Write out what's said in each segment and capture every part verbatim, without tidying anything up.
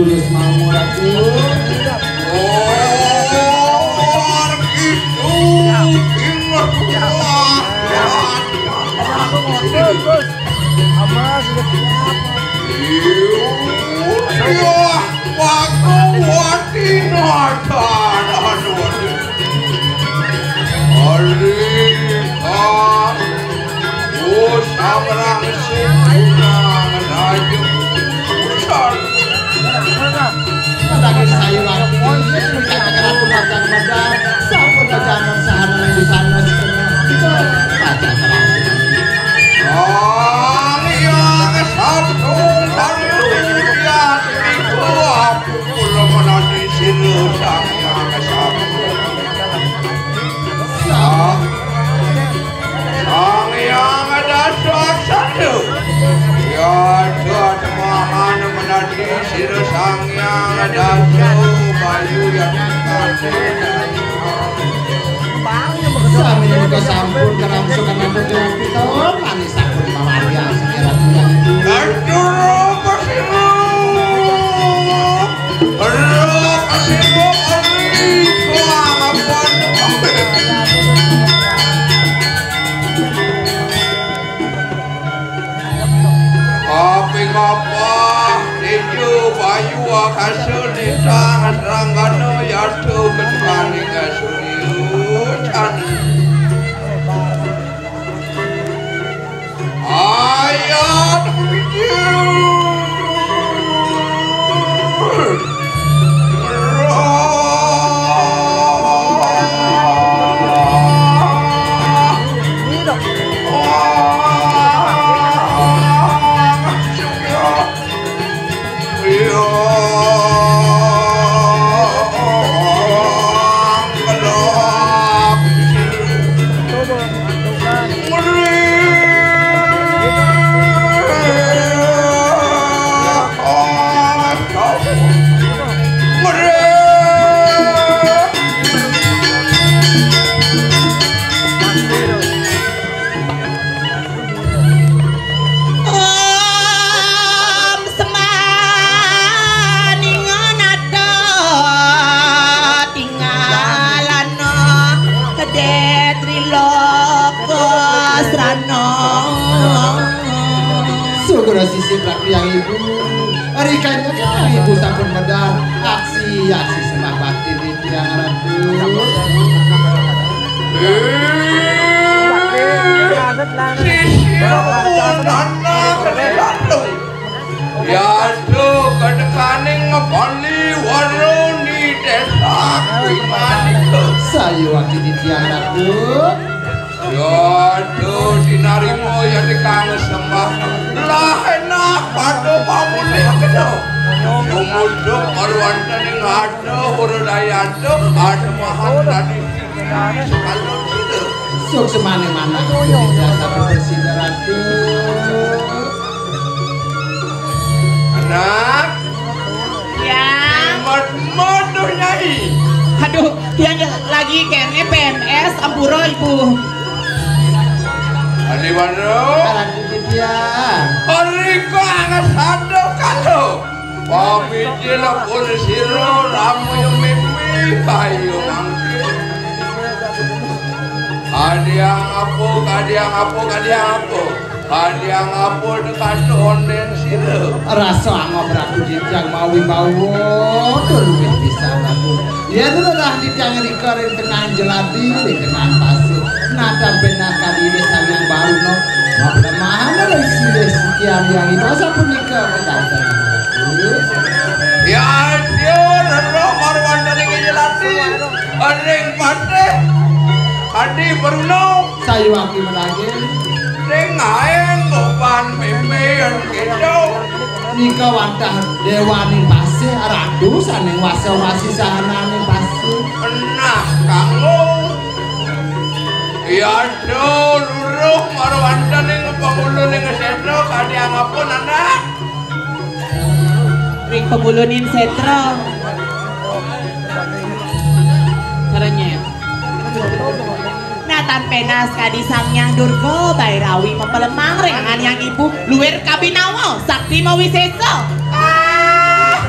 Terus mau, Ratu. Oh, gitu. Ingat. Iya, waktu wati nata. Alika, oh, sabrang sumurang raja. Pusar. Lagi sayuran. Sampun jajanan sahana nang busana setengah. Baca terang. Sang Hyang Sabtu Parindian. Iku aku kula menati sira Sang Hyang Sabtu. Sang Sang Hyang Dasaksada. Ya, dhat mahan menadi sira Sang Hyang Dasa Bayu yang kasih. Sami menika sampun kerangsukan ampun kita manis sampun mamarya sekira tulang. Aduh, apa sih lu? Aduh, apa sih lu? Aduh, apa? Kaping apa? Ijo bayu akasa lintang ranggana yata ketukaning surya. Can. Ayat video. Om semaning nata tinggalana kedhe triloka srana. Syukur sisip rakyat ibu. Rikanya kan ibu sampun medal aksi, aksi sembah bakti. Tiang Ratu. Eh, sisya pun anak Ratu. Yadu kedekaning Bali Waruni Desa Kuimanika. Sayuwakti Tiang Ratu. Yadu dinarima yadi kang sembah. Lah enak pada pamulih kena. Sumuduk marwantening Aduh, Purudayanta, aduh, mahan tadi. Suksmane manah, jasa bersih Ratu. Anak. Ya. Mod-, moduh, Nyai. Aduh, yang lagi kene P M S, ampura, Ibu. Aliwara. Aran Ibu dia. Oriko angas aduh, kalo. Pamijil pun sira ramuya mimpi kayu mangke. Kadiang apa, kadiang apa, kadiang apa? Kadiang apa dekat onden sira? Rasa angop Ratu Jijang mawi bawa tur luwih pisan Ratu. Yen ora titang rika ring tengah jelati, ring tengah pasir. Natan penah kadi Sang Hyang Baruna. Maplemahan ring silih sekian yang ipasa punika kedaten. Ya, dia roh marwandaning jelati. Ring patih. Adi Baruna. Sayuwakti menangin. Ring aeng beban mimpi yang kita. Nika wantah dewaning pasih, ratu saning wasa-wasi sahananing pasih. Nah, kanggo. Yada luruh marwandaning panguluning setra kadiang apa, anak? Ring panguluning setra. Caranya. Natan penas kadi Sang Hyang Durga Bairawi mapelemang ring angan Hyang Ibu luwir kabinawa sakti mawisesa. Ah!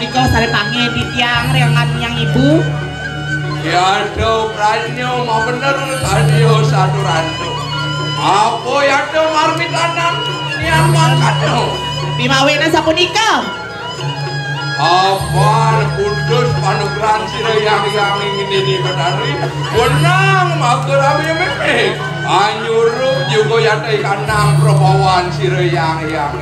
Nika sare pangen titiang ring angga titiang ibu. Yada pranya mabener kadya saturana. Apa yada marmitanan nian mangkana? Pimawena sapunika. Apan putus panugrahan sira Hyang Hyang ing nini Betari, wenang makarame meme. Anyurup juga yata ikanang prabawan sira Hyang Hyang.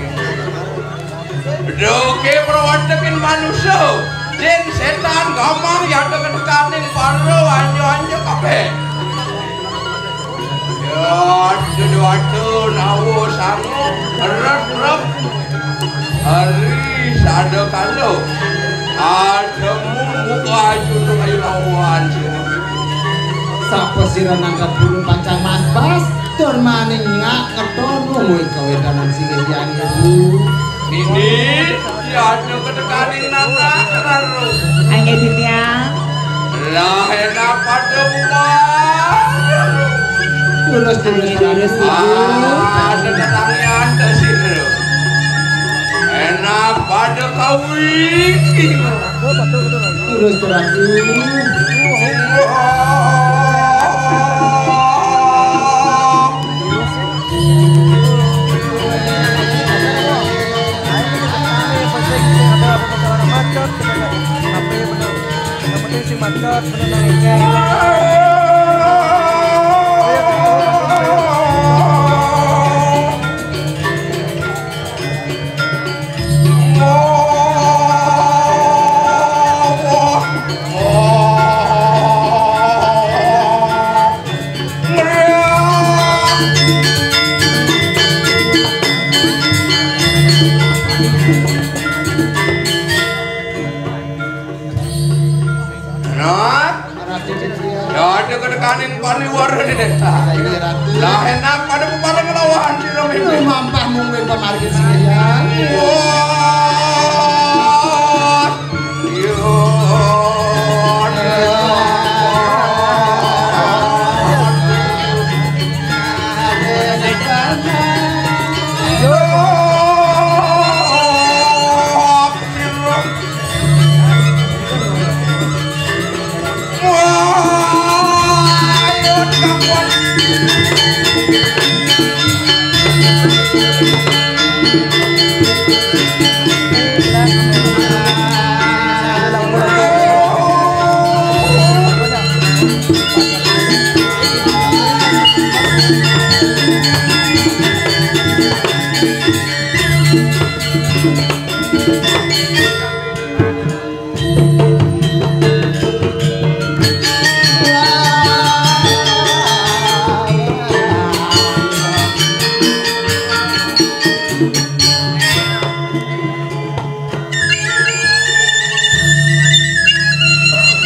Duke prawantekin manusa, jin setan gamang yata ketekaning para anja-anja kabeh. Ya, duduwata nawa sangu, rep-rep. Hari sada kala. Ademu muka ayu tung ayu lawan. Sapa sira nangkep bulu pancang mas-mas, tur maning ngak ngeton ngomoi kawedanan singgih yang ibu. Ini, ya, ada ketekaning nata, karo. Ayo, Dinda. Lah, enak pada buah. Terus, terus, Ayo, terus, terus. Ibu. Ah, ada ketangnya, ada sih, lho. Enak pada kawin. Terus, terus, terus. Nah, ya ada ketekaning paliwara di desa. Lah enak pada peparing lawan sira mimpi. Mampah mung ing pamargin sira. Wah.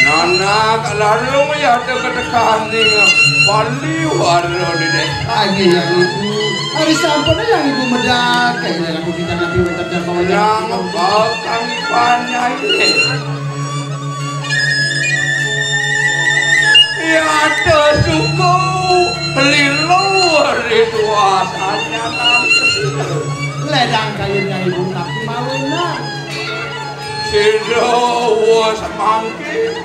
Nanak larung ya ada ketekaning paliwara di desa. Ayo ya ibu. Hari sampun yang ibu medal kayak aku kita nabi wetan dan mau yang bakal ipanyain. Yata suku lilo rituasanya nang. Ledang kayunya ibu tapi mawinang. Sira wa semangke.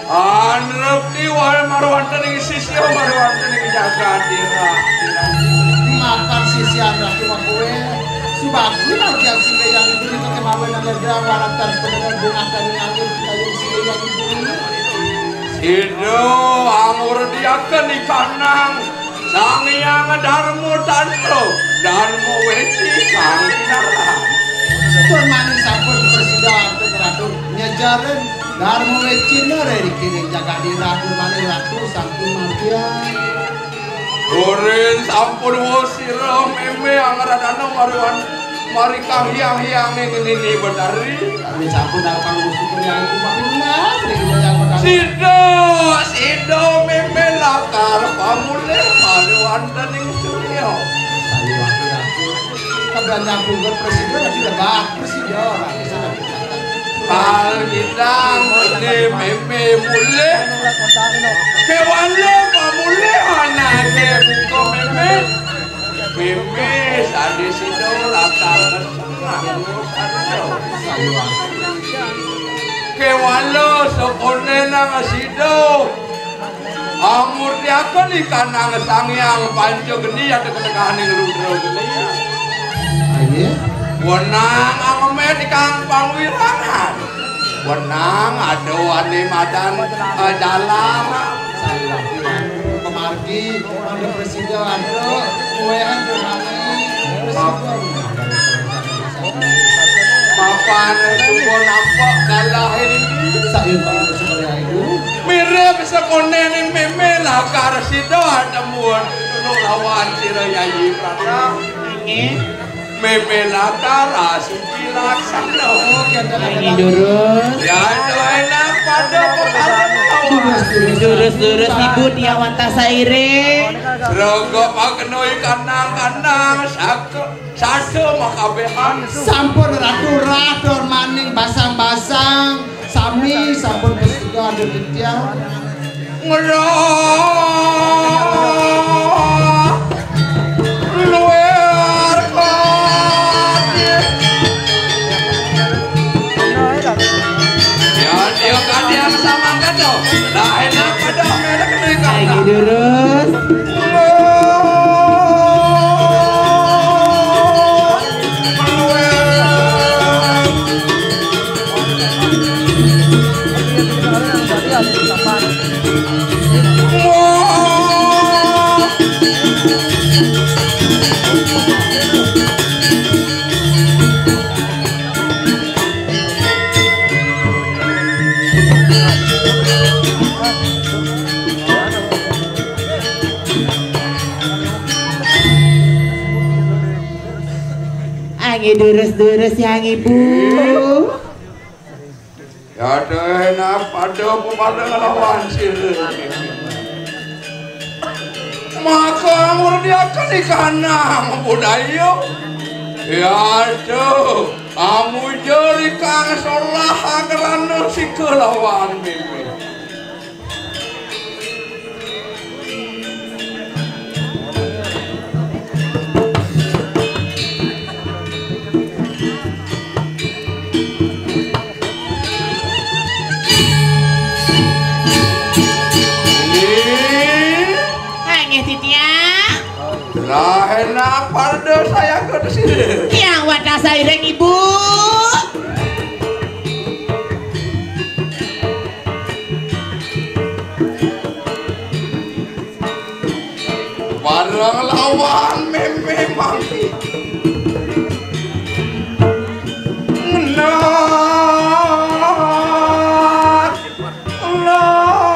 Anrep di wal marwanten ing sisya marwanten ing jagat dira. Mapan sisya Anrep cuma kowe. Subagri aja sing yang ibu itu kemawinang ledang waratan pendengar bungakan ing angin kayung sing yang ibu. Sida angurdiaken ikanang Sang Hyang Darma Tantra, Darma Weci kang kinarang. Tur maning sampun prasida antuk Ratu nyejarin Darma Wecina ring kiring jagadira, tur maning Ratu sampun mabya. Turin sampun wa sira meme angradana mariwan Mari kang hyang-hyanging nini Betari. Kami sampun arep ngusung yang kumakunan, ring yang Betari. Sida, sida meme lakar pamulih mari wonten ing surya. Sawi waktu aku. Kadang nyambung ke presiden lagi lebat presiden. Kal kita mene meme mulih. Kewan lo pamulih anake buka meme. Mimih sandisida lakar ngesengak sarta. Kéwala sakonenang sida amurtiaken ikanang Sang Hyang Panca Geni ada keteganing Rudra Geni. Ayo. Wenang angemet ikang pangwirangan. Wenang ada ane madan, eh, jalan. Salah. Pemargi, mangda prasida ada kuwehan domani. Mapan sumpun nampak galah ini. Sayun Pak Ibu Sukarya Ibu. Mirip sakonening meme lakar sida atemuan tulung lawan sira Yayi Prana. Nggih. Meme lakar asuci laksana. Oh, kenten. Nggih, durus. Ya, doaina pada peparan lawan. Durus, durus. Durus, durus, Ibu, tiang wantah sairing. Sregep agenoi kanang-kanang, saka, saka makabehan. Sampun Ratu Rador maning basang-basang, sami sampun prasida ada titiang. Ngeroh luar kati. Ya, dia kan yang sama kan tuh. Lah, enak pada merek mereka. Lagi durus. Angge durus-durus yang ibu. Ya deh, nah pada pepada ngelawan sira. Maka murniaken ikanang budaya. Ya deh, amuja ikang solah agerana sika lawan meme. Nggih. Nggih, Titiang. Lah, enak pada saya ke sini. Yang wadah sairing, Ibu. Bareng lawan meme mangki. Ngenat, ngenat.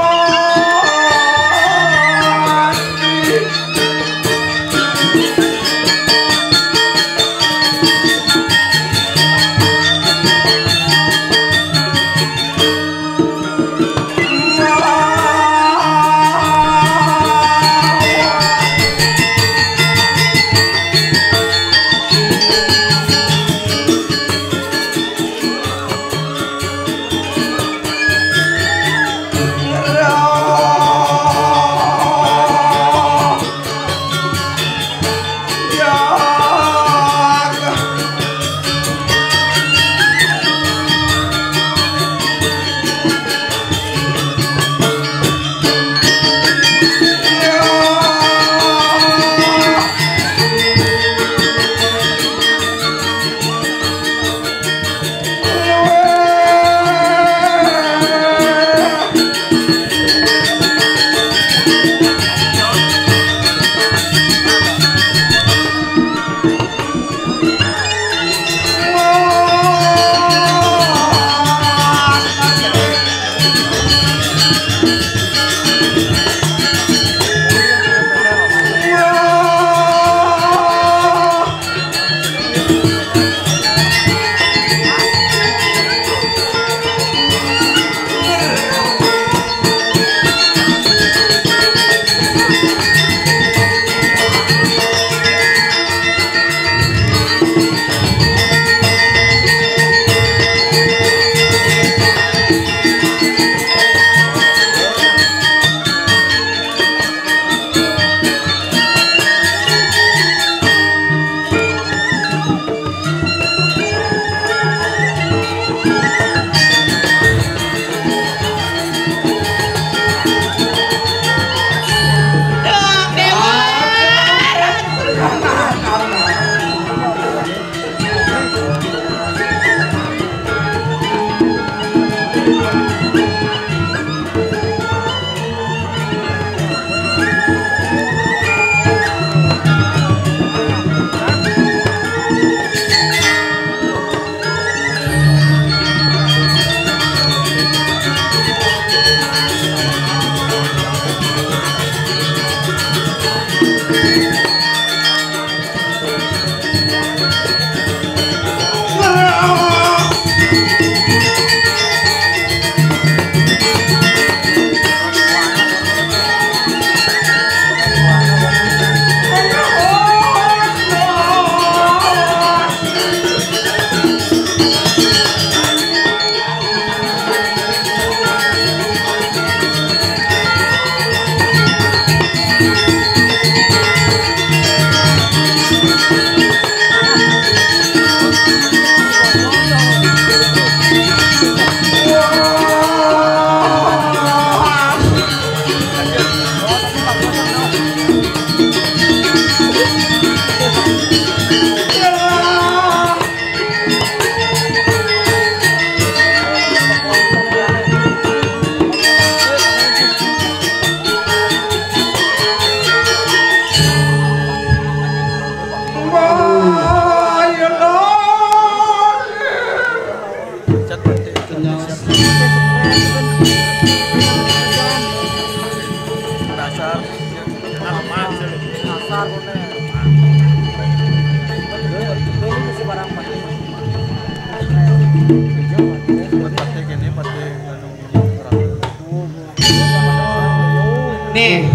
Nih.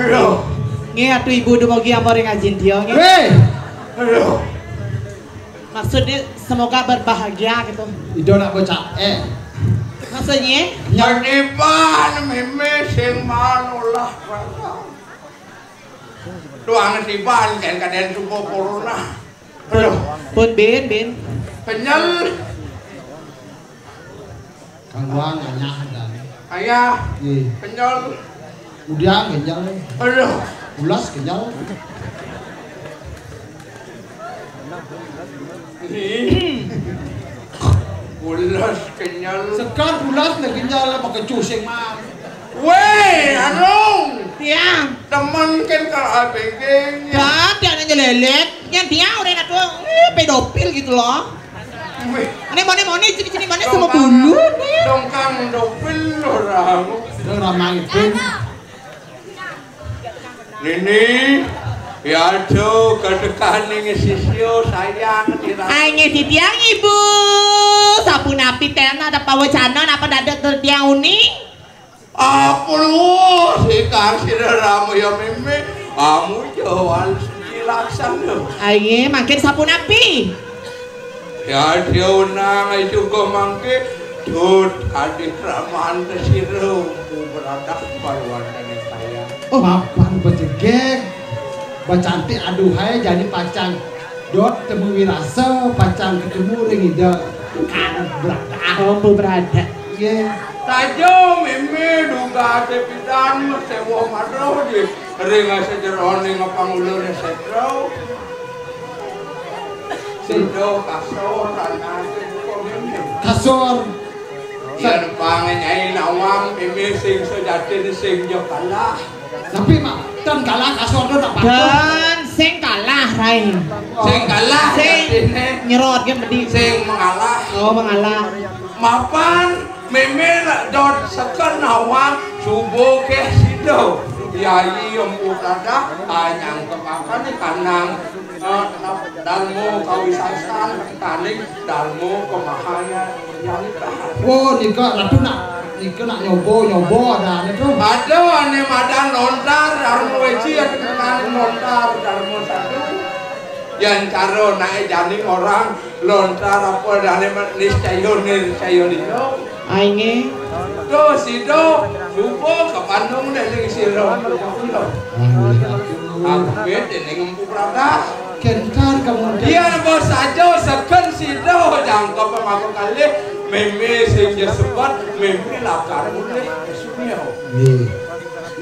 Loh. Nggih, atuh ibu dumugi ampun ring Ajin Tio, nggih. Hei. Loh. Maksudnya semoga berbahagia gitu. Ido nak bocah, eh. Maksudnya? Nyadiban meme sing manolah. Tuang siban kan kaden supo corona. Aduh. Pun bin, bin. Kenyal. Kang Wang anyah dan. Ayah. Iya. Kenyal. Udah kenyal. Aduh. Ulas kenyal. Nih. Ulas kenyal. Sekar ulas lagi nyala pakai cusing man. Weh, anu. Tiang. Temen kan kalau A B G. Dah, tiang nanya lelet. Yang tiang udah nak tuh, eh, pedofil gitu loh. Weh. Ini mana mana sini sini mana sama bulu nih. Dongkang pedofil orang. Orang main pun. Nini, ya tuh kedekaning sisio sayang tidak. Ai nggih titiang ibu. Sapunapi tena ada pawacana napa dadak titiang uning? Apa lu si kang sira ramu ya meme? Amu jawal siji laksana. Ai nggih mangkin sapunapi? Ya dia unang ae juga mangke dut kadih raman sira empu beradak paruwantane saya. Oh, mapan bejegeg. Bacantik aduhai jani pacang dot temu wirasa pacang ketemu ring ida kan beradak. Oh, empu beradak. Nggih. Saja meme duga ate pidan sewa madroh di ring sajeroning pangulune setra. Sida kasor anake buka meme. Kasor. Yen pang nyai nawang meme sing sejatine sing ja kalah. Tapi mak ten kalah kasor tu tak patut. Dan sing kalah rai. Sing kalah sing jatine. Nyerot ke medi. Sing mengalah. Oh mengalah. Mapan meme nak dot seken nawang subuh ke sida. Yai empu dadah anyang kemakan kanang. Dalmo kawisasan kaning dalmo kemahaya. Oh nika ratu nak nika nak nyoba nyoba ada ane tu. Ada ane madan lontar dalmo weci ada kemahaya lontar dalmo satu. Yang cara naik jani orang lontar apa dane niscaya niscaya dino. Ai nggih. Tuh sida suba ke Bandung deh ning sira. Aku wit ning empu pragat. Kentar kemudian. Iya bos saja seken sida jangka pemangku kali meme sing dia sebut meme lakar mulih ke Sungai. Nggih.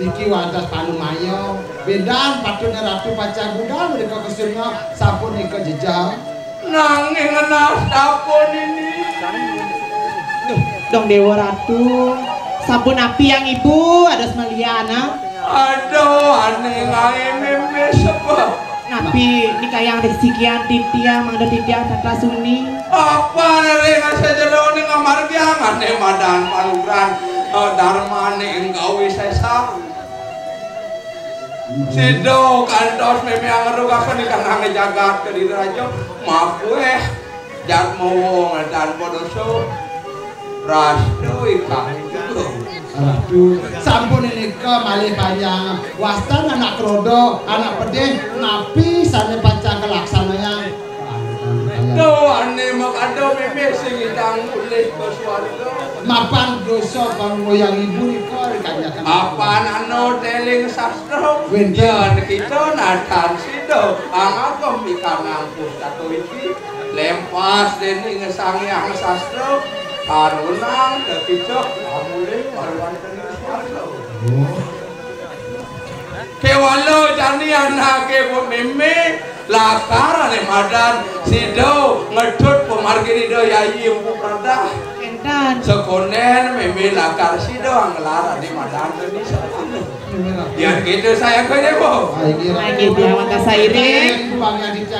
Niki wadah panumaya. Bendan patutnya ratu pacang budal mereka ke Sungai sampun nika jejal. Nanging ngenah sampun ini. Duh, dong Dewa Ratu. Sampun api yang ibu ada semaliana. Aduh, ane ngae meme sebab. Napi nika yang rezeki yang titiang mangda titiang tata suni. Apa nere ngasa jero ning amargi ane madan paluran. Eh, darmane enggawe Sida kantos mémé angerugaken ingkang anggé jagat Kediri Raja. Makuéh jatma wong tanpa dosa. Rastu ingkang juga. Ratu, sampun nika malih panjang wastan anak roda, anak pedih, napi sané pacang kalaksanayang? Duh, ané makada mémé sing idang mulih ka swarga. Mapan dosa pangoyang ibu nika dikanyakan. Apan anu teling sastra. Wénten. Yén kita natan sida angagem ikanang pustaka iki, lempas déning Sang Hyang Sastra, karunang kita mulih maruan swarga. Oh. Kéwala jani anaké Bu Mémé lakar ané madan sida ngedut pamargin Ida Yayi Empu Pradah. Énten. Sekondén mémé lakar sida nglar ané madan deni sabana. Yén kéto saya kéné, Bu. Ayo, biar mata sairing.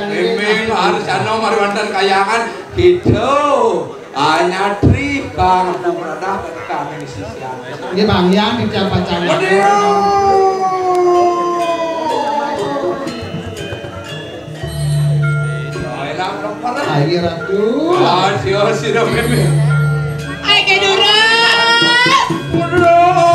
Mémé harus ana mari wonten kayangan kéto. Anyatri kang pemeradah kang sisian. Nggih, Bang, yang dicap-cap. Aduh. Ayo, Ratu. Ah, sio, sio, mémé. Ayo, Durus. Aduh.